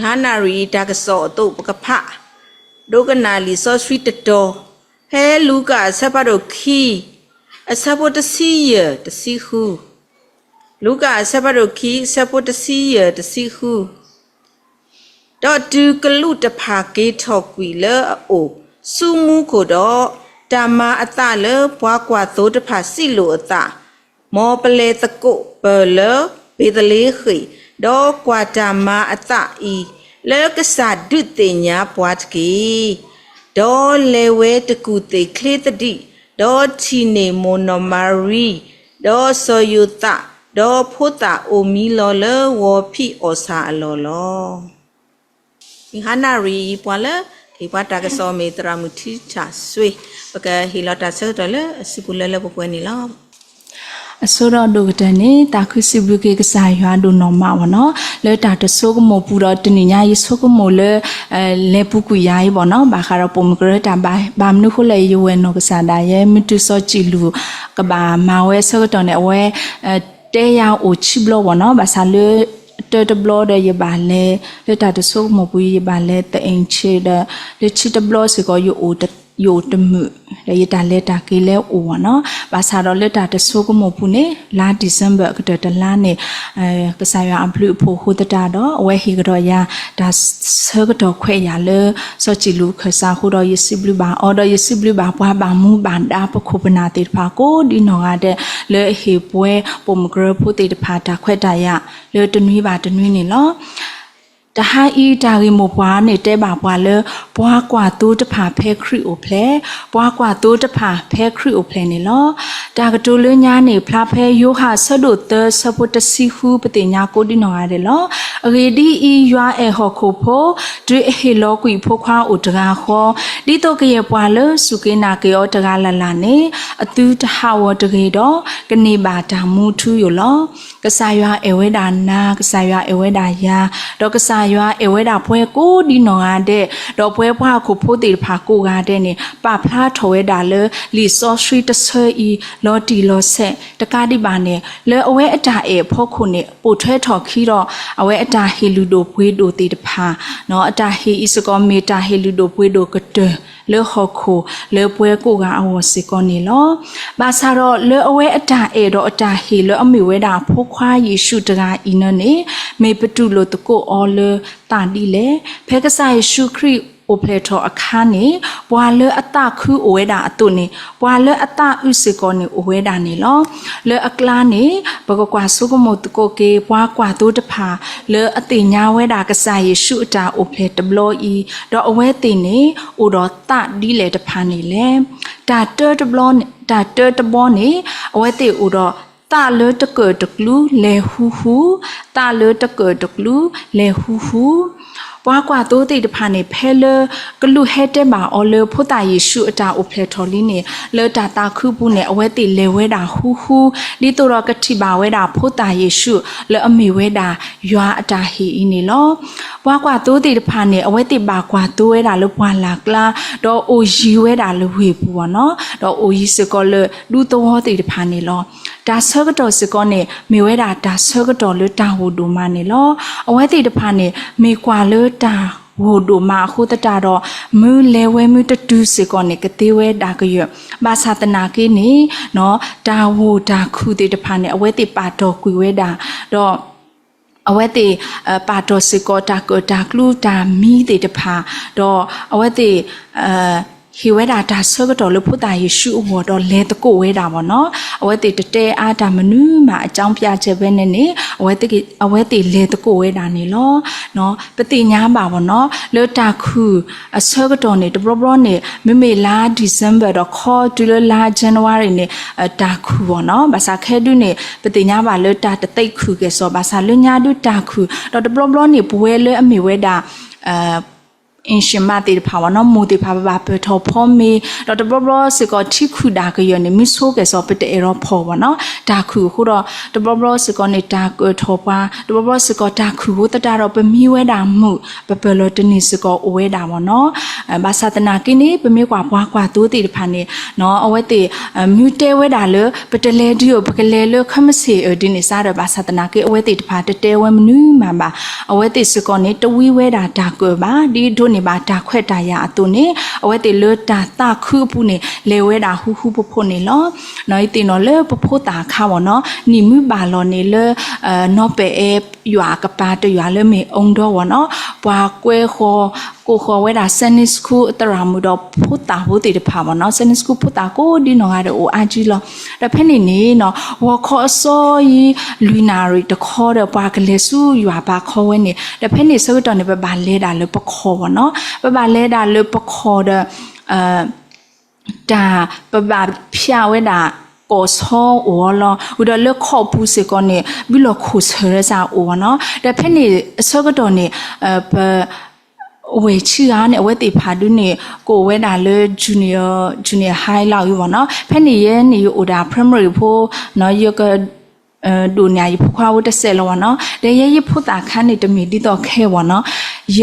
ဟါနၣ်ရံၣ်အံၤ တၢ်ကစီၣ်အသိး ပကဖး ဒိကနၣ်လံာ်စီဆှံတတီၤ ဖဲလူၤကၣ်အဆၢဖးဒိၣ်ခံ အဆၢဖိတဆံယဲၢ်တဆံဃု, လူၤကၣ်အဆၢဖးဒိၣ်ခံ အဆၢဖိတဆံယဲၢ်တဆံဃု. ဒီးတုၤကလူးတဖၣ်က့ၤထီၣ်ကွံာ်လၢအအိၣ် ဆူမူခိၣ်ဒီး, တၢ်မၤအသးလၢပှၤကွၢ်သိတဖၣ်စံးလိာ်အသး, မ်ပလဲၤသကိးပၢၢ်လၢဘ့းသလ့ဃ့ၣ်, ဒီးကွၢ်တၢ်မၤအသးအံၤ လၢကစၢ်ဒုးသ့ၣ်ညါပှၤတက့ၢ်. ဒီးလဲၤဝဲတကူၣ်သ့ၣ်ချ့သဒံး, ဒီးထံၣ်န့ၢ်မိၢ်နီၢ်မၤရံ, ဒီးစီၤယိၤသး, ဒီးဖိသၣ်အိၣ်မံလီၤလၢဂီၤဖံးအီၣ်ဆၣ်အလီၢ်လီၤ. မုၢ်ဟါနၣ်ရံၣ်အံၤ ပှၤလၢ ဟ့ၣ်ပှၤတၢ်ကစီၣ်မ့ၢ်သရၣ်မုၢ်ထံဆၣ်စွ့, ပကဟ့ၣ်လီၤတၢ်ဆၢကတီၢ်လၢအစုပူၤလၢလၢပှဲၤပှဲၤန့ၣ်လီၤ. အဆိဒီးဒိၣ်ကတၢၢ်န့ၣ် သးခုစံးဘျုးက့ၤကစၢ်ယွၤဒိၣ်နီၢ်မးအီၤနီၤ, လၢတၢ်တဆိကမိၣ်ပူၤဒီးတနံၤညါယဆိကမိၣ်လၢ လဲၤပူၤကွံာ်ယၤအံၤဘၣ်နီၤ, ဘၣ်ဃးဒီးပိာ်မုၣ်ကရၢတၢ်ဘါ, ဘၣ်မနုၤဃိလဲၣ် ယဝဲၢ်နီၢ်ကစၢ်ဒၣ်ယဲ မုၢ်တုၤစီၤစံၣ်လူၢ် ကဘၣ်မၤဝဲအဆၢကတီၢ်န့ၣ် အဝဲ တဲယၤအိၣ်ဆံဘျီဘၣ်နီၤ, ဘၣ်ဆၣ်လၢ တၢတဘျီဒီးယဘၣ်လဲၤ လၢတၢ်တဆိကမိၣ်ပူၤ ယဘၣ်လဲၤသအ့ၣ်ဆ့ဒီး လၢဆံတဘျီစ့ၢ်ကီး ယအိၣ်တမုာ် ဒီးယတၢ်လဲၤတၢ်က့ၤလဲၤအိၣ်ဘၣ်နီၤ, ဘၣ်ဆၣ်ဒီးလၢတၢ်တဆိကမိၣ်ပူၤန့ၣ် လါ December အကတၢၢ်တလါန့ၣ် ကစၢ်ယွၤအဘျုးအဖှိၣ်အဃိသတးဒီး အဝဲဟ့ၣ်ကဒီးယၤ တၢ်ဆၢကတီၢ်ခွဲးယာ်လၢ စီၤစံၣ်လူၢ်ခၢၣ်စးအဃိဒီး ယစံးဘျုးဘၣ်အီၤဒီး ယစံးဘျုးဘၣ်ပှၤဘၣ်မူဘၣ်ဒါပခိၣ်ပနၢ်သ့ၣ်တဖၣ်ကိးဒ်နီၢ်ဂၤဒဲး လၢအဟ့ၣ်ပဝဲပိာ်မုၣ်ကရၢဖိသ့ၣ်တဖၣ်တၢ်ခွဲးတၢ်ယာ်လၢတနွံဘၣ်တနွံန့ၣ်လီၤ. တဟါအံၤတၢ်ဂ့ၢ်မိၢ်ပှၢ်န့ၣ်တဲဘၣ်ပှၤလၢ ပှၤကွၢ်သိတဖၣ်ဖဲခရံာ်အိၣ်ဖျဲၣ်, ပှၤကွၢ်သိတဖၣ်ဖဲခရံာ်အိၣ်ဖျဲၣ်န့ၣ်လီၤ. တၢ်ကတိၤလၢညါန့ၣ် ဖျါဖဲယိၤဟၣ်အဆၢဒိၣ်သၢ အဆၢဖိတဆံဃု ပသ့ၣ်ညါကိးဒ်နီၢ်ဂၤဒဲးလီၤ. အဂ့ၢ်ဒ်အံၤ, ယွၤအဲၣ်ဟီၣ်ခိၣ်ဖိ တုၤအဟ့ၣ်လီၤကွံာ်အဖိခွါအိၣ်တဂၤဃီ, ဒ်သိးကယဲၢ်ပှၤလၢစူၢ်က့ၤနာ်က့ၤအီၤတဂၤလၢ်လၢ်န့ၣ် အသုတဟးဂီၤတဂ့ၤဒီး ကန့ၢ်ဘၣ်တၢ်မူထူယိာ်လီၤ. ကစၢ်ယွၤအဲၣ်ဝဲဒၣ်နၤ, ကစၢ်ယွၤအဲၣ်ဝဲဒၣ်ယၤ, ဒီးကစၢ်ယွၤအဲၣ်ဝဲဒၣ်ပှၤကိးဒ်နီၢ်ဂၤဒဲး, ဒီးပှၤဟီၣ်ခိၣ်ဖိသ့ၣ်တဖၣ်ကိးဂၤဒဲးန့ၣ် ပာ်ဖျါထီၣ်ဝဲဒၣ်လၢ လံာ်စီဆှံတဆၢအံၤ လီၤတံၢ်လီၤဆဲး, တကးဒံးဘၣ်န့ၣ် လၢအဝဲအတၢ်အဲၣ်အဖီခိၣ်န့ၣ် ပိာ်ထွဲထီၣ်ခံဒီး အဝဲအတၢ်ဟ့ၣ်လုၢ်ဒိၣ်ပှ့ၤဒိၣ်သ့ၣ်တဖၣ်, အတၢ်ဟ့ၣ်အံၤစ့ၢ်ကီး မ့ၢ်တၢ်ဟ့ၣ်လုၢ်ဒိၣ်ပှ့ၤဒိၣ်ကတၢၢ်လၢဟီၣ်ခိၣ်လၢပှၤကိးဂၤအဂီၢ်စ့ၢ်ကီးန့ၣ်လီၤ. ဘၣ်ဆၣ်ဒီးလၢအဝဲအတၢ်အဲၣ်ဒီးအတၢ်ဟ့ၣ်လၢအမ့ၢ်ဝဲဒၣ်အဖိခွါယ့ၣ်ၡူးတဂၤအံၤန့ၣ် မ့ၢ်ပတူၢ်လိာ်သကိးအီၤလၢသးဒ်လဲၣ်. ဖဲကစၢ်ယ့ၣ်ၡူးခရံာ်အိၣ်ဖျဲၣ်ထီၣ်အခါန့ၣ် ပှၤလၢအသးခုအိၣ်ဝဲဒၣ်အသိးန့ၣ် ပှၤလၢအသးအုးစ့ၢ်ကီးန့ၣ်အိၣ်ဝဲဒၣ်န့ၣ်လီၤ. လၢအကျါန့ၣ် ပကကွၢ်ဆိကမိၣ်သကိးက့ၤ ပှၤကွၢ်သိတဖၣ် လၢအသ့ၣ်ညါဝဲဒၣ်ကစၢ်ယ့ၣ်ၡူးအတၢ်အိၣ်ဖျဲၣ်တဘျီအံၤ, ဒီးအဝဲသ့ၣ်န့ၣ် အိၣ်ဒီးသးဒ်လဲၣ်တဖၣ်န့ၣ်လဲၣ်. တၢ်တၢတဘျီန့ၣ် တၢ်တၢတဘျီန့ၣ် အဝဲသ့ၣ်အိၣ်ဒီးသးလၢတကၢၢ်တကျူလဲၤဟူဟူ, သးလၢတကၢၢ်တကျူလဲၤဟူဟူ ပှၤကွၢ်သိသ့ၣ်တဖၣ်န့ၣ် ဖဲလၢကလူးဟဲတဲဘၣ်အီၤလၢ ဖိသၣ်ယ့ၣ်ၡူးအတၢ်အိၣ်ဖျဲၣ်ထီၣ်လံန့ၣ် လၢတၢ်သးခုပူၤန့ၣ် အဝဲသ့ၣ်လဲၤဝဲဒၣ်ဟူဟူ ဒ်သိးဒီးကထံၣ်ဘၣ်ဝဲဒၣ်ဖိသၣ်ယ့ၣ်ၡူး လၢအမ့ၢ်ဝဲဒၣ်ယွၤအတၢ်ဟ့ၣ်အံၤန့ၣ်လီၤ. ပှၤကွၢ်သိသ့ၣ်တဖၣ်န့ၣ် အဝဲသ့ၣ်ဘၣ်ကွၢ်သိဝဲဒၣ်လၢပှၢ်လၢ်ကျါ, ဒီးအိၣ်ယံၤဝဲဒၣ်လၢဝ့ၢ်ပူၤအီၤနီၤ, ဒီးအိၣ်ယံၤစ့ၢ်ကီးလၢဒူသဝီသ့ၣ်တဖၣ်န့ၣ်လီၤ. တၢ်ဆၢကတီၢ်စ့ၢ်ကီးန့ၣ် မ့ၢ်ဝဲဒၣ်တၢ်ဆၢကတီၢ်လၢတၢ်ဂိၢ်ဒိၣ်မးန့ၣ်လီၤ. အဝဲသ့ၣ်တဖၣ်န့ၣ် မ့ၢ်ကွၢ်လၢတၢ်ဂိၢ်ဒိၣ်မးအဃိသတးဒီး မုၢ်လဲၤဝဲမုၢ်တတုၤစ့ၢ်ကီးန့ၣ် ကသ့ဝဲဒၣ်ကယၢၢ်, ဘၣ်ဆၣ်သနာ်က့န့ၣ် တၢ်ဂိၢ်တၢ်ခုၣ်သ့ၣ်တဖၣ်န့ၣ် အဝဲသ့ၣ်ပာ်တီၢ်ကွံာ်ဝဲဒၣ်, ဒီး အဝဲသ့ၣ် ပာ်တီၢ်စ့ၢ်ကီးတၢ်ကၢၣ်တၢ်ကျူတၢ်မံသ့ၣ်တဖၣ်, ဒီးအဝဲသ့ၣ် ဟ့ၣ်ဝဲဒၣ်တၢ်ဆၢကတီၢ်လၢဖိသၣ်ယ့ၣ်ၡူးအဂီၢ်ဒီးလဲၤသကိးဝဲဒၣ်ဘၣ်နီၤ, အဝဲသ့ၣ်တတဲအါတၢ်မနုၤမးအကြောင်းပြချက်ဖဲန့ၣ်န့ၣ် အဝဲသ့ၣ်လဲၤသကိးဝဲဒၣ်န့ၣ်လီၤ. ပသ့ၣ်ညါဘၣ်ဘၣ်နီၤ လၢတၢ်ခုၣ်အဆၢကတီၢ်န့ၣ် တဘျီဘျီန့ၣ် မ့မ့ၢ်လါ December ဒီးခီတုၤလၢလါ January န့ၣ် တၢ်ခုၣ်ဘၣ်နီၤ, ဘၣ်ဆၣ်ခဲဒုန့ၣ် ပသ့ၣ်ညါဘၣ်လၢတၢ်တသ့ခုၣ်ကဲၣ်ဆိး, ဘၣ်ဆၣ်လၢညါဒုတၢ်ခုၣ်, ဒီးတဘျီဘျီန့ၣ် ပဝဲလၢအမ့ၢ်ဝဲဒၣ် အ့ၡံမးသ့ၣ်တဖၣ်ဝဲနီၤ မိၢ်သ့ၣ်တဖၣ် ပဘၣ်ပၢၢ်ထီၣ်ဖီမ့ၤ ဒီးတဘျီဘျီစ့ၢ်ကီး ထံခုၣ်ဒၣ်ကယၢၢ်န့ၣ် မ့ၢ်ဆိကဲၣ်စီး ပတအဲၣ်ဒိးဖီၣ်ဝဲနီၤ တၢ်ခုၣ်အဃိဒီး တဘျီဘျီစ့ၢ်ကီးန့ၣ် တၢ်ကၢၣ်ထီၣ်ပှၤ တဘျီဘျီစ့ၢ်ကီး တၢ်ခုၣ်ဖိသတးဒီး ပမံဝဲဒၣ်မုၢ် ပပၢၢ်လီၤတန့ၢ်စ့ၢ်ကီးအိၣ်ဝဲဒၣ်ဝဲနီၤ ဘၣ်ဆၣ်သနာ်က့န့ၣ် ပမ့ၢ်ကွၢ်ပှၤကွၢ်သိသ့ၣ်တဖၣ်န့ၣ် အဝဲသ့ၣ် မ့ၢ်တဲဝဲဒၣ်လၢ ပတလဲၤဒုးဧၢ ပကလဲၤလၢ ခမ့ၢ်စ့ၣ်ဧၢ ဒ်န့ၣ်စ့ၢ်ဒီး ဘၣ်ဆၣ်သနာ်က့ အဝဲသ့ၣ်တဖၣ် တတဲဝဲမနုၤမးဘၣ်. အဝဲသ့ၣ်စ့ၢ်ကီးန့ၣ် တဝံဝဲဒၣ်တၢ်ကၢၣ်ဘၣ် ဒ်ဒိးန့ၢ်ဘၣ်တၢ်ခွဲးတၢ်ယာ်အသိးန့ၣ် အဝဲသ့ၣ်လၢတၢ်သးခုအပူၤန့ၣ် လဲၤဝဲဒၣ်ဟူဟူဖိးဖိးန့ၣ်လီၤ. ယသ့ၣ်နီၣ်လၢပဖိသၣ်အခါဝဲနီၤ နံၣ်မုၢ်ဘၣ်လီၤန့ၣ်လၢ နီၢ်ပဲာ်အဲၣ်ယွၤအကပၤတယွၤလၢမ့ၢ်အူဒီဝဲနီၤ ပှၤကွဲဃီၤ ကိးဃီၤဝဲဒၣ် Sunday School သရၣ်မုၣ်ဒီးဖိသၣ်ဖိသ့ၣ်တဖၣ်ဝဲနီၤ Sunday School ဖိသၣ်ကိးဒ်နီၢ်ဂၤဒီးအိၣ်အါကံလီၤ. ဒီးဖဲန့ၣ်န့ၣ်နီၤ ဂီၤခီအစီယံၤ လွံၢ်နၣ်ရံၣ်တခီဒီး ပှၤကလဲၤဆူယွၤဘါခီဝဲန့ၣ် ဒီးဖဲန့ၣ်ဆၢကတီၢ်န့ၣ် ပဘၣ်လဲၤဒၣ်လၢပခီၣ်ဝဲနီၤ ပဘၣ်လဲၤဒၣ်လၢပခီၣ်ဒီး တၢ်ပဘၣ်ဖျါဝဲဒၣ် ကီၢ်ဆီအိၣ်အီၤလီၤ. ဝံၤဒီးလၢခီၣ်ပူၤစ့ၢ်ကီးန့ၣ် ဘုလီၢ်ခိၣ်ဆၢ်ရၢစ့ၢ်အိၣ်ဝဲနီၤ ဒီးဖဲန့ၣ်အဆၢကတီၢ်န့ၣ် ပ ဝဲၢ်ဆံဂၤန့ၣ် အဝဲသ့ၣ်တဖၣ်ဒုးန့ၣ် ကအိၣ်ဝဲဒၣ်လၢ junior, junior high လီၤအံၤဝဲနီၤ ဖဲန့ၣ်ယဲန့ၣ် ယအိၣ်ဒၣ် primary ဖိနီၤ ယက ဒိၣ်န့ၢ်ယဖိခွါဖိတစဲးလီၤဝဲနီၤ ဒီးယဲယဖိသၣ်ခါန့ၣ် တမ့ၢ်ဒ်သိးခဲဝဲနီၤ ယ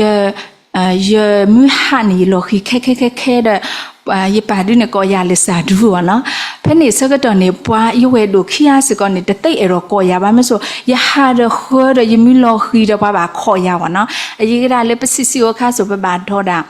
ယမုၢ်ဟါန့ၣ် ယလီၤဃံၤခဲခဲခဲခဲဒီး ယပၢ်ဒုးန့ၣ် ကိးယၤလၢစၢ်ဒူဝဲနီၤ ဖဲန့ၣ်ဆၢကတီၢ်န့ၣ် ပှၤယဝဲၢ်ဒိၣ်ခံဂၤစ့ၢ်ကီးန့ၣ် တသ့အဲၣ်ဒိးကိးယၤဘၣ် မ့ၢ်ဆိ ယဟးဒီးဃၢဒီး ယမုၢ်လီၤဃံၤဒီး ပှၤဘၣ်ခိးယၤဝဲနီၤ ယကဒၣ်လၢပဆံးဆံးအိၣ်ခါစိၤ ပဘၣ်ဒီးဒၣ်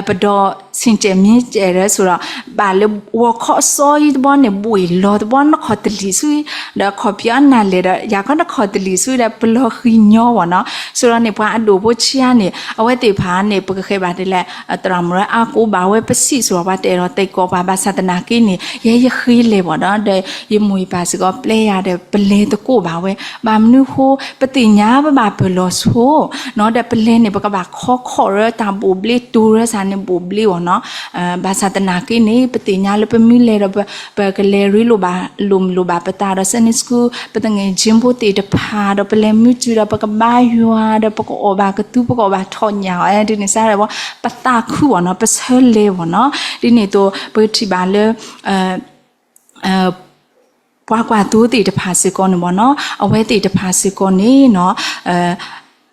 ပဒီး ဆ့ၣ်ကဲၣ်မ့ၢ်ကဲၣ်ဒီးဆိဒီး ဘၣ်လၢဂီၤခီအစီယံၤတဘျီန့ၣ် ဘှ့ၣ်လီၤတဘျီ နခီၣ်တလံာ်ဆူ ဒီးခီၣ်ဖံးအီၤနၤလဲၣ်ဒီး ယၤခီနခီၣ်တလံာ်ဆူဒီး ပလီၤဃံၤညီဝဲနီၤ ဆိဒီးန့ၣ် ပှၤအဒိၣ်ဖိဆံးအါန့ၣ် အဝဲသ့ၣ်တဖၣ်န့ၣ် ပကဃဲဘၣ်ဒ်လဲၣ် သရၣ်မုၣ်အါကိးဘၣ်ဝဲပစံးဆိဒီး ပှၤတအဲၣ်ဒိးသကိးပှၤ ဘၣ်ဆၣ်သနာ်က့န့ၣ် ယဲယဃ့လဲၤဝဲဒီး ဒီးယမိၢ်ယပၢ်စ့ၢ်ကီးပျဲယၤဒီး ပလဲၤသကိးဘၣ်ဝဲ ဘၣ်မနုၤဃိ ပသ့ၣ်ညါပဘၣ်ပၢၢ်လီၤဆိနီၤ ဒီးပလဲၤန့ၣ် ပကဘၣ်ခီခီၣ်ရၢတၢ်ဘိၣ်ဘျ့ တိၤရၢစ့ၢ်န့ၣ်ဘိၣ်ဘျ့ဝဲနီၤ ဘၣ်ဆၣ်သနာ်က့န့ၣ် ပသ့ၣ်ညါလၢပမ့ၢ်လဲၤဒီး ပကလဲၤရ့လိာ်ဘၣ်လိာ်မုာ်လိာ်ဘၣ်ပသးဒီး Sunday School ပသငယ်ချင်းဖိသ့ၣ်တဖၣ်ဒီး ပလဲၤမုၢ်တုၤဒီး ပကဘါယွၤဒီး ပကအီၣ်ဘၣ်ကသူ ပကအီၣ်ဘၣ်ထီၣ်ညၣ်အီၤ ဒ်န့ၣ်စ့ၢ်ဒီး ပသးခုဝဲနီၤ ပဆၢလဲၤဝဲနီၤ ဒ်န့ၣ်အသိး ပကထံၣ်ဘၣ်လၢ ပှၤကွၢ်သိသ့ၣ်တဖၣ်စ့ၢ်ကီးန့ၣ်ဝဲနီၤ အဝဲသ့ၣ်တဖၣ်စ့ၢ်ကီးန့ၣ်နီၤ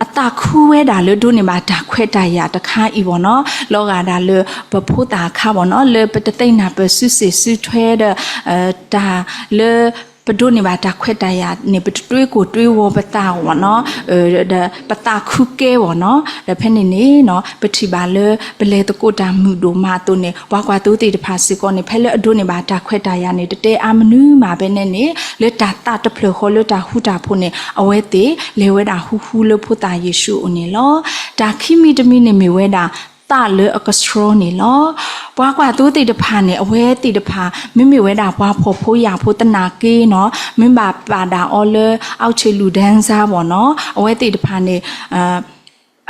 အသးခုဝဲဒၣ်လၢဒိးန့ၢ်ဘၣ်တၢ်ခွဲးတၢ်ယာ်တခါအံၤဝဲနီၤ လီၤဂာ်ဒၣ်လၢပဖိသၣ်အခါဝဲနီၤ လၢပတသ့ၣ်ညါပၢၢ်စုစ့ၣ်စုထွဲဒီး တၢ်လၢ ပဒိးန့ၢ်ဘၣ်တၢ်ခွဲးတၢ်ယာ်န့ၣ် ပတတွ့ကိၢ်တွ့ဂီၤပသးဝဲနီၤ ဒီးပသးခုကဲဝဲနီၤ ဒီးဖဲန့ၣ်န့ၣ်နီၤ ပထံၣ်ဘၣ်လၢ ပလဲၤသကိးတၢ်မုာ်ဒိၣ်မးအသိးန့ၣ် ပှၤကွၢ်သိသ့ၣ်တဖၣ်စ့ၢ်ကီးန့ၣ် ဖဲလၢအဒိးန့ၢ်ဘၣ်တၢ်ခွဲးတၢ်ယာ်န့ၣ် တတဲအါမနုၤမးဖဲန့ၣ်န့ၣ် လၢတၢ်သးတဖျၢၣ်ဃီလၢတၢ်ဃူတၢ်ဖိးန့ၣ် အဝဲသ့ၣ်လဲၤဝဲဒၣ်ဟူဟူလၢဖိသၣ်ယ့ၣ်ၡူးအအိၣ်န့ၣ်လီၤ. တၢ်ခံမံၤတမံၤန့ၣ်မ့ၢ်ဝဲဒၣ် သးလၢအကဆှီန့ၣ်လီၤ. ပှၤကွၢ်သိသ့ၣ်တဖၣ်န့ၣ် အဝဲသ့ၣ်တဖၣ် မ့မ့ၢ်ဝဲဒၣ်ပှၤဖှီၣ်ဖိယာ်ဖိသနာ်က့နီၤ မ့ၢ်ဘၣ်ပာ်ဒၣ်အီၤလၢ အဝဲဆ့လူၣ်ဒၢစါဝဲနီၤ အဝဲသ့ၣ်တဖၣ်န့ၣ်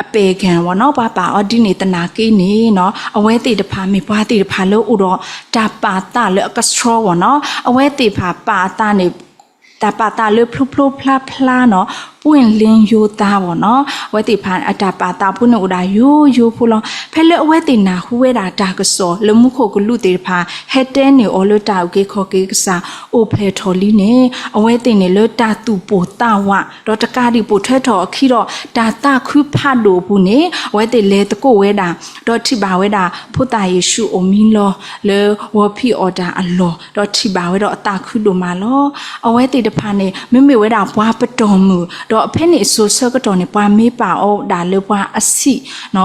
အပဲာ်ကၢၢ်ဝဲနီၤ ပှၤပာ်အီၤဒ်န့ၣ်သနာ်က့န့ၣ်နီၤ အဝဲသ့ၣ်တဖၣ်မ့ၢ်ပှၤသ့ၣ်တဖၣ်လၢအိၣ်ဒီးတၢ်ပာ်သးလၢအကဆှီဝဲနီၤ အဝဲသ့ၣ်တဖၣ်ပာ်အသးန့ၣ် တၢ်ပာ်သးလၢဖျိဖျိဖျါဖျါနီၤ ပွင့်လင်းယိသးဝဲနီၤ အဝဲသ့ၣ်တဖၣ်အတၢ်ပာ်သးဖိန့ၣ်အိၣ်ဒၣ်ယိယိဖိလီၤ. ဖဲလၢအဝဲသ့ၣ်နၢ်ဟူဝဲဒၣ်တၢ်ကစီၣ်လၢမူခိၣ်ကလူးသ့ၣ်တဖၣ် ဟဲတဲန့ၢ်အီၤလၢတၢ်အုၣ်က့ၤခီၣ်က့ၤကစၢ်အိၣ်ဖျဲၣ်ထီၣ်လံန့ၣ် အဝဲသ့ၣ်န့ၣ်လၢတၢ်သူၣ်ပိၢ်သးဝး ဒီးတကးဒံးပိာ်ထွဲထီၣ်အခံဒီး တၢ်သးခုဖးဒိၣ်အပူၤန့ၣ် အဝဲသ့ၣ်လဲၤသကိးဝဲဒၣ် ဒီးထံၣ်ဘၣ်ဝဲဒၣ် ဖိသၣ်ယ့ၣ်ၡူးအိၣ်မံလီၤ လၢဂီၤဖံးအီၣ်တၢ်အလီၢ် ဒီးထံၣ်ဘၣ်ဝဲဒီးအသးခုဒိၣ်မးလီၤ. အဝဲသ့ၣ်တဖၣ်န့ၣ် မ့မ့ၢ်ဝဲဒၣ်ပှၤပတီၢ်မုၢ် ဒီးဖဲန့ၣ်အစိၤဆၢကတီၢ်န့ၣ် ပှၤမ့ၢ်ပာ်အီၤဒၣ်လၢပှၤအဆံး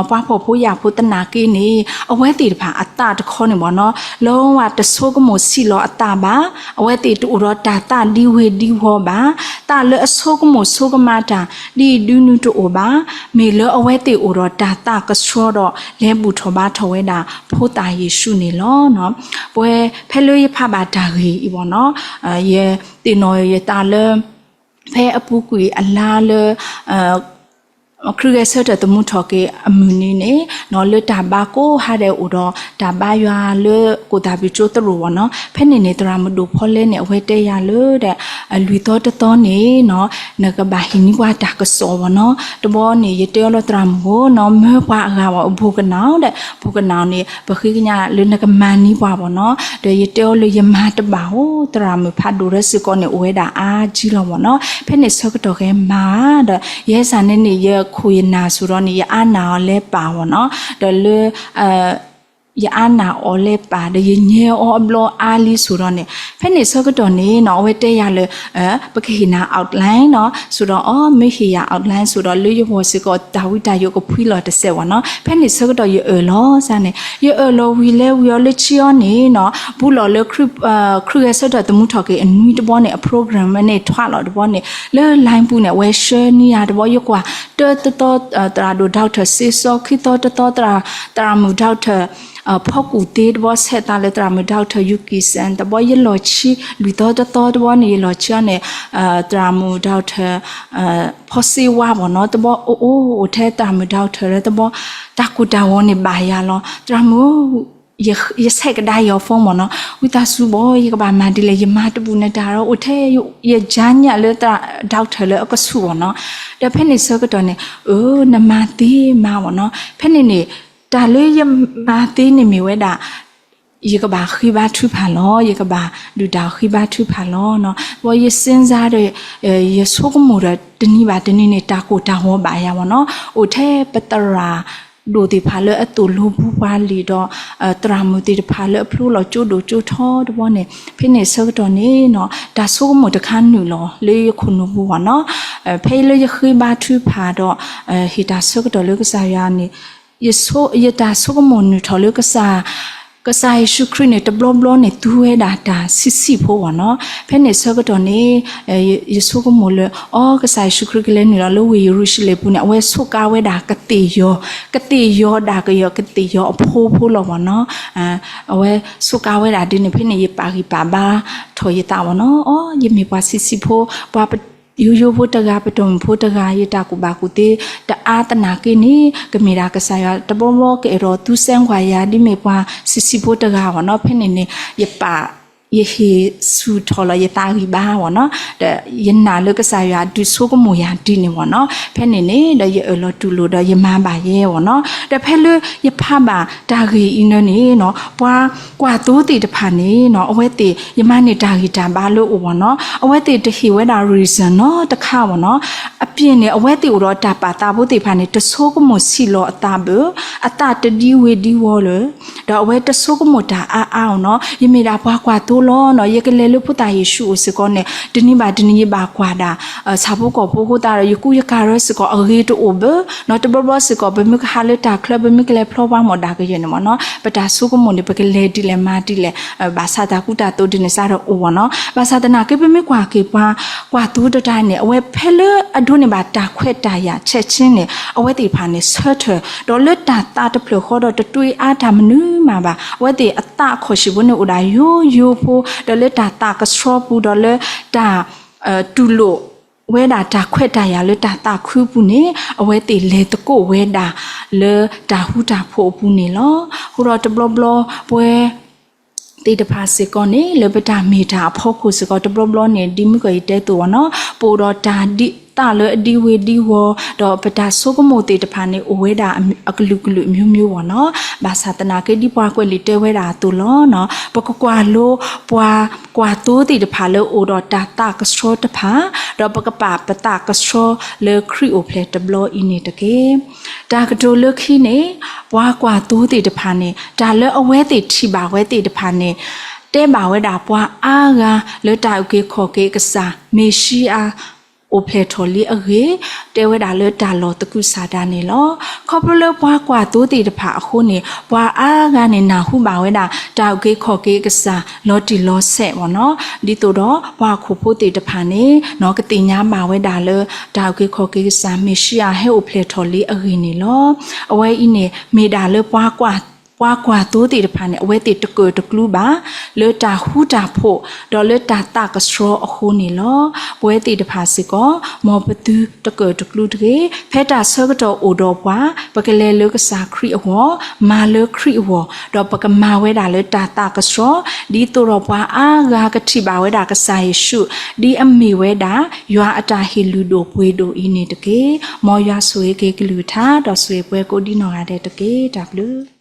ပှၤဖှီၣ်ဖိယာ်ဖိသနာ်က့န့ၣ် အဝဲသ့ၣ်တဖၣ်အသးတခီန့ၣ်ဘၣ်နီၤ လၢဝဲတဆိကမိၣ်ဆံးလီၤအသးဘၣ်. အဝဲသ့ၣ်တအိၣ်ဒီးတၢ်သးဒံဝ့ၤဒံဝီၤဘၣ်. သးလၢအဆိကမိၣ်ဆိကမးတၢ် ဒ်အံၤဒ်နုၤတအိၣ်ဘၣ်. မ့ၢ်လၢအဝဲသ့ၣ်အိၣ်ဒီးတၢ်သးကဆှီဒီး လဲၤဘူၣ်ထီၣ်ဘါထီၣ်ဝဲဒၣ် ဖိသၣ်ယ့ၣ်ၡူးန့ၣ်လီၤ. ပဝဲဖဲလၢယဖးဘၣ်တၢ်ဂ့ၢ်အံၤဘၣ်နီၤ ယသ့ၣ်နီၣ်ယသးလၢ ဖဲအပူၤကွံာ်အလါလၢ ခရံာ်ဂဲၤဆၢထၢၣ်သမူထီၣ်က့ၤအမုၢ်နံၤန့ၣ်နီၤ လၢတၢ်ဘါကိးဟါဒဲးအိၣ်ဒီး တၢ်ဘါယွၤလၢကိၣ်သၣ်ဘံၣ်ကၠိသရိာ်ဘၣ်နီၤ. ဖဲန့ၣ်န့ၣ် သရၣ်မုၣ်ဒိၣ်ဖီလဲန့ၣ် အဝဲတဲယၤလၢဒီး လွံၢ်သီတသီန့ၣ်နီၤ နကဘၣ်ဟ့ၣ်န့ၢ်ပှၤတၢ်ကစီၣ်ဘၣ်နီၤ. တဘျီန့ၣ် ယတဲအီၤလၢသရၣ်မုၣ်ဧၢနီၤ မၢပှၤအဂၤဘၣ် အဘိကနၣ်ဒီး ဘိကနၣ်န့ၣ် ပဃ့ကညးလၢနကမၤန့ၢ်ပှၤဘၣ်နီၤ. ဒီးယတဲအီၤလၢယမၤတဘၣ်ဧိၤ သရၣ်မုၣ်ဖးဒိၣ်ရၢစ့ၢ်ကီးန့ၣ် အိၣ်ဝဲဒၣ်အါကံလီၤဘၣ်နီၤ. ဖဲန့ၣ်ဆၢကတီၢ်ကဲမၤဧါဒီး ယဲစ့ၢ်န့ၣ်န့ၣ် ယခိၣ်ယနၢ်ဆိးဒီးန့ၣ် ယအါနၢ်အီၤလဲၤပာ်ဘၣ်နီၤ. ဒီးလၢ ယအါနၢ်အီၤလဲၤပာ်ဒီး ယညဲအီၤအဘျီအါလံဆိးဒီးန့ၣ် ဖဲန့ၣ်ဆၢကတီၢ်န့ၣ်နီၤ အဝဲတဲယၤလၢ ပကဟ့ၣ်နၤ outline နီၤ ဆိးဒီးအီၤ မ့ၢ်ဟ့ၣ်ယၤ outline ဆိးဒီး လၢယဂီၢ်စ့ၢ်ကီး တၢ်ဝံတၢ်ယိးကဖှံလီၤတစဲးဘၣ်နီၤ. ဖဲန့ၣ်ဆၢကတီၢ်ယအၢၣ်လီၤစ့ၢ်န့ၣ် ယအၢၣ်လီၤဝံၤလဲၤဝံၤအီၤလၢခံအီၤန့ၣ်နီၤ ဘူးလီၤလၢ ခရံာ်ဂဲၤဆၢထၢၣ်သမူထီၣ်က့ၤအနွံတဘျီန့ၣ် အ program န့ၣ်ထွးလီၤတဘျီန့ၣ် လၢ line ပူၤန့ၣ် အဝဲ share န့ၢ်ယၤတဘျီ ယကွၢ်တၢတသီ သရၣ်ဒိၣ် doctor စ့စီ ခံသီတသီ သရၣ်မုၣ် doctor ဖီကူၣ်သ့တဘျီ ဆဲးသးလၢသရၣ်မုၣ် doctor ယူကံစဲၣ် တဘျီ ယလီၤဆံ လွံၢ်သီတသီတဘျီန့ၣ် ယလီၤဆံအီၤန့ၣ် သရၣ်မုၣ် doctor ဖီစ့ဝါဘၣ်နီၤ တဘျီအိၣ်အိၣ်အိၣ်ထဲသရၣ်မုၣ် doctor လၢတဘျီ တၢ်ကိၢ်တၢ်ဂီၤန့ၣ်ဘၣ်ယၤလီၤ သရၣ်မုၣ် ယဆဲးကဒါယီၤ phone မ့ၢ်နီၤ ဝံသးစူၤဘၣ် ယကဘၣ်မၤဒ်လဲၣ် ယမၤတဘူၣ်နတၢ်ဒီး အိၣ်ထဲယကညးလၢ doctor လၢအကဆူၣ်ဘၣ်နီၤ ဒီးဖဲန့ၣ်ဆၢကတီၢ်န့ၣ် အၢ နမၤသ့မၤဘၣ်နီၤ ဖဲန့ၣ်န့ၣ် တၢ်လၢယမၤသ့န့ၣ်မ့ၢ်ဝဲဒၣ် ယကဘၣ်ဃ့ဘါထုကဖၣ်လီၤ ယကဘၣ်ဒုၣ်တၢ်ဃ့ဘါထုကဖၣ်လီၤနီၤ ဝဲယစ့စါဒီး ယဆိကမိၣ်ဒီး တနံၤဘၣ်တနံၤန့ၣ် တၢ်ကိၢ်တၢ်ဂီၤဘၣ်ယၤမ့ၢ်နီၤ အိၣ်ထဲပသရၣ် ဒိၣ်သ့ၣ်တဖၣ်လၢအသိၣ်လိပူၤပှၤလံာ်ဒီး သရၣ်မုၣ်သ့ၣ်တဖၣ်လၢအဖျိလီၤကၠိဒိၣ်ကၠိထီတဘျီန့ၣ် ဖဲန့ၣ်ဆၢကတီၢ်န့ၣ်နီၤ တၢ်ဆိကမိၣ်တခါနုာ်လီၤလၢယခိၣ်နူာ်ပူၤဘၣ်နီၤ ဖဲလၢယဃ့ဘါထုကဖၣ်ဒီး ဟ့ၣ်တၢ်ဆၢကတီၢ်လၢကစၢ်ယွၤန့ၣ် ယတၢ်ဆိကမိၣ်နုာ်ထီၣ်လၢ ကစၢ်ယ့ၣ်ၡူးခရံာ်န့ၣ် တဘျီဘျီန့ၣ် သူဝဲဒၣ်တၢ်ဆံးဆံးဖိဘၣ်နီၤ ဖဲန့ၣ်ဆၢကတီၢ်န့ၣ် ယဆိကမိၣ်လၢ အီ ကစၢ်ယ့ၣ်ၡူးခရံာ်ကလဲၤနုာ်လီၤလၢဝ့ၢ်ယရူၤၡလ့ၣ်ပူၤန့ၣ် အဝဲဆိးကါဝဲဒၣ်ကသ့ၣ်ယီၤ, ကသ့ၣ်ယီၤဒၣ်ကယီၤ ကသ့ၣ်ယီၤအဖိဖိလီၤဘၣ်နီၤ. အဝဲဆိးကါဝဲဒၣ်ဒ်န့ၣ် ဖဲန့ၣ်ယပာ်ဂံၢ်ပာ်ဘါထီၣ်ယသးဘၣ်နီၤ. အီ ယမ့ၢ်ပှၤဆံးဆံးဖိ, ပှၤယိယိဖိတဂၤ, ပတီၢ်မုၢ်ဖိတဂၤ, ယတၢ်ကူၣ်ဘၣ်ကူၣ်သ့တအါသနာ်က့န့ၣ် ကမ့ၢ်ဒၣ်ကစၢ်ယွၤတဘျီဘျီကအဲၣ်ဒိးသူစဲကွၢ်ယၤ ဒ်မ့ၢ်ပှၤဆံးဆံးဖိတဂၤဘၣ်နီၤ. ဖဲန့ၣ်န့ၣ် ယပာ် ယဟ့ၣ်ဆူၣ်ထီၣ်လီၤယသးဂံၢ်ဘါဘၣ်နီၤ. ဒီးယနာ်လၢကစၢ်ယွၤဒုးဆိကမိၣ်ယၤဒ်န့ၣ်ဘၣ်နီၤ. ဖဲန့ၣ်န့ၣ် ဒီးယအၢၣ်လီၤတူၢ်လိာ်ဒီးယမၤဘၣ်ယဲဘၣ်နီၤ. ဒီးဖဲလၢယဖးဘၣ်တၢ်ဂ့ၢ်အံၤန့ၣ်နီၤ ပှၤကွၢ်သိသ့ၣ်တဖၣ်န့ၣ်နီၤ အဝဲသ့ၣ် ယမၤန့ၢ်တၢ်ဂံၢ်တၢ်ဘါလၢအအိၣ်ဘၣ်နီၤ. အဝဲသ့ၣ်တဟ့ၣ်ဝဲဒၣ် reason နီတခါဘၣ်နီၤ. အပြင်န့ၣ် အဝဲသ့ၣ်အိၣ်ဒီးတၢ်ပာ်သးဖိသ့ၣ်တဖၣ်န့ၣ် တဆိကမိၣ်ဆံးလီၤအသးဘၣ်, အသးတဒံဝ့ၤဒံဝီလၢ ဒီးအဝဲတဆိကမိၣ်တၢ်အါအါအီၤနီၤ. ယမ့ၢ်ဒၣ်ပှၤကွၢ်သိလီၤနီၤ. ယကလဲၤလၢဖိသၣ်ယ့ၣ်ၡူးအိၣ်စ့ၢ်ကီးန့ၣ် တနံၤဘၣ်တနံၤယဘၣ်ကွၢ်ဒၣ် ဆၣ်ဖိကီၢ်ဖိအဃိသတးဒီး ယကူယကၤရၢစ့ၢ်ကီးအဂ့ၤတအိၣ်ဘၣ်နီၤ. တဘျီဘျီစ့ၢ်ကီး ပမ့ၢ်ကဟးလၢတၢ်ချၢ ပမ့ၢ်ကလဲၤဖျီပှၤမီၢ်ဒၣ်ကယဲၢ်န့ၣ်မ့ၢ်နီၤ ပတၢ်ဆိကမိၣ်န့ၣ် ပကလဲၤဒ်လဲၣ်မၤဒ်လဲၣ် ဘၣ်ဆၣ်တၢ်ကူတၢ်သိးဒ်န့ၣ်စ့ၢ်ဒီးအိၣ်ဘၣ်နီၤ. ဘၣ်ဆၣ်သနာ်က့ ပမ့ၢ်ကွၢ်က့ၤပှၤကွၢ်သိတတၢ်န့ၣ် အဝဲဖဲလၢအဒိးန့ၢ်ဘၣ်တၢ်ခွဲးတၢ်ယာ်ဆဲးဆ့န့ၣ် အဝဲသ့ၣ်တဖၣ်န့ၣ် ဆၢထၢၣ် ဒီးလၢတၢ်သးတဖျၢၣ်ဃီဒီးတတွ့အါတၢ်မနုၤမးဘၣ်. အဝဲသ့ၣ်အသးအခီၣ်ဆံးဖိန့ၣ်အိၣ်ဒၣ်ယိယိဖိ ဒီးလၢတၢ်သးကဆှီပူၤ ဒီးလၢတၢ် တူၢ်လိာ်ဝဲဒၣ်တၢ်ခွဲးတၢ်ယာ်လၢတၢ်သးခုပူၤန့ၣ် အဝဲသ့ၣ်လဲၤသကိးဝဲဒၣ်လၢတၢ်ဃူတၢ်ဖိးအပူၤန့ၣ်လီၤ. အဃိဒီးတဘျီဘျီပဝဲသ့ၣ်တဖၣ်စ့ၢ်ကီးန့ၣ် လၢပတၢ်မ့ၢ်တၢ်အဖီခိၣ်စ့ၢ်ကီး တဘျီဘျီန့ၣ် ဒ်မုၢ်ကီၢ်ယတဲသိးဘၣ်နီၤ ပအိၣ်ဒီးတၢ်ဒ်သးလၢအဒံဝ့ၤဒံဝီၤ ဒီးပတၢ်ဆိကမိၣ်သ့ၣ်တဖၣ်န့ၣ် အိၣ်ဝဲဒၣ်အကလုာ်ကလုာ်အမျိုးမျိုးဘၣ်နီၤ. ဘၣ်ဆၣ်သနာ်က့ ဒ်ပှၤကွဲးလံာ်တဲဝဲဒၣ်အသိးလီၤနီၤ ပကကွၢ်လိပှၤကွၢ်သိသ့ၣ်တဖၣ်လၢ အိၣ်ဒီးတၢ်သးကဆှီတဖၣ်, ဒီးပကပာ်ပသးကဆှီလၢခရံာ်အိၣ်ဖျဲၣ်တဘျီအံၤန့ၣ်တက့ၢ်. တၢ်ကတိၤလၢခံန့ၣ် ပှၤကွၢ်သိသ့ၣ်တဖၣ်န့ၣ် တၢ်လၢအဝဲသ့ၣ်ထံၣ်ဘၣ်ဝဲသ့ၣ်တဖၣ်န့ၣ် တဲဘၣ်ဝဲဒၣ်ပှၤအါဂၤလၢတၢ်အုၣ်က့ၤခီၣ်က့ၤအကစၢ် မ့ၣ်ၡံအၤ အိၣ်ဖျဲၣ်ထီၣ်လံအဂ့ၢ်, တဲဝဲဒၣ်လၢတၢ်လီၢ်သကုၤဆးဒးန့ၣ်လီၤ. ခီဖျိလၢပှၤကွၢ်သိသ့ၣ်တဖၣ်အဃိန့ၣ် ပှၤအါဂၤန့ၣ် နၢ်ဟူဘၣ်ဝဲဒၣ် တၢ်အုၣ်က့ၤခီၣ်က့ၤအကစၢ် လီၤတံၢ်လီၤဆဲးဘၣ်နီၤ. ဒ်သိးဒီးပှၤဟီၣ်ခိၣ်ဖိသ့ၣ်တဖၣ်န့ၣ် ကသ့ၣ်ညါဘၣ်ဝဲဒၣ်လၢ တၢ်အုၣ်က့ၤခီၣ်က့ၤကစၢ် မ့ၣ်ၡံအၤ ဟဲအိၣ်ဖျဲၣ်ထီၣ်လံအဂ့ၢ်န့ၣ်လီၤ. အဝဲအံၤန့ၣ် မ့ၢ်ဒၣ်လၢပှၤကွၢ် ပှၤကွၢ်သိသ့ၣ်တဖၣ်န့ၣ် အဝဲသ့ၣ်တကၢၣ်တကျူဘၣ် လၢတၢ်ဃူတၢ်ဖိး ဒီးလၢတၢ်သးကဆှီအဃိန့ၣ်လီၤ. ပဝဲသ့ၣ်တဖၣ်စ့ၢ်ကီး မ်ပသုတကၢၣ်တကျူတဂ့ၤ. ဖဲတၢ်ဆၢကတီၢ်အိၣ်ဒီးပှၤ ပကလဲၤလၢကစၢ်ခရံာ်အဂီၢ်, မၤလၢခရံာ်အဂီၢ်, ဒီးပကမၤဝဲဒၣ်လၢတၢ်သးကဆှီ, ဒ်သိးဒီးပှၤအါဂၤကထံၣ်ဘၣ်ဝဲဒၣ်ကစၢ်ယ့ၣ်ၡူး ဒ်အမ့ၢ်ဝဲဒၣ် ယွၤအတၢ်ဟ့ၣ်လုၢ်ဒိၣ်ပှ့ၤဒိၣ်အံၤန့ၣ်တက့ၢ်. မ်ယွၤဆိၣ်ဂ့ၤက့ၤကလုၢ်ကထါ ဒီးဆိၣ်ဂ့ၤပှၤကိးဒ်နီၢ်ဂၤဒဲးတက့ၢ်. တၢ်ဘျုး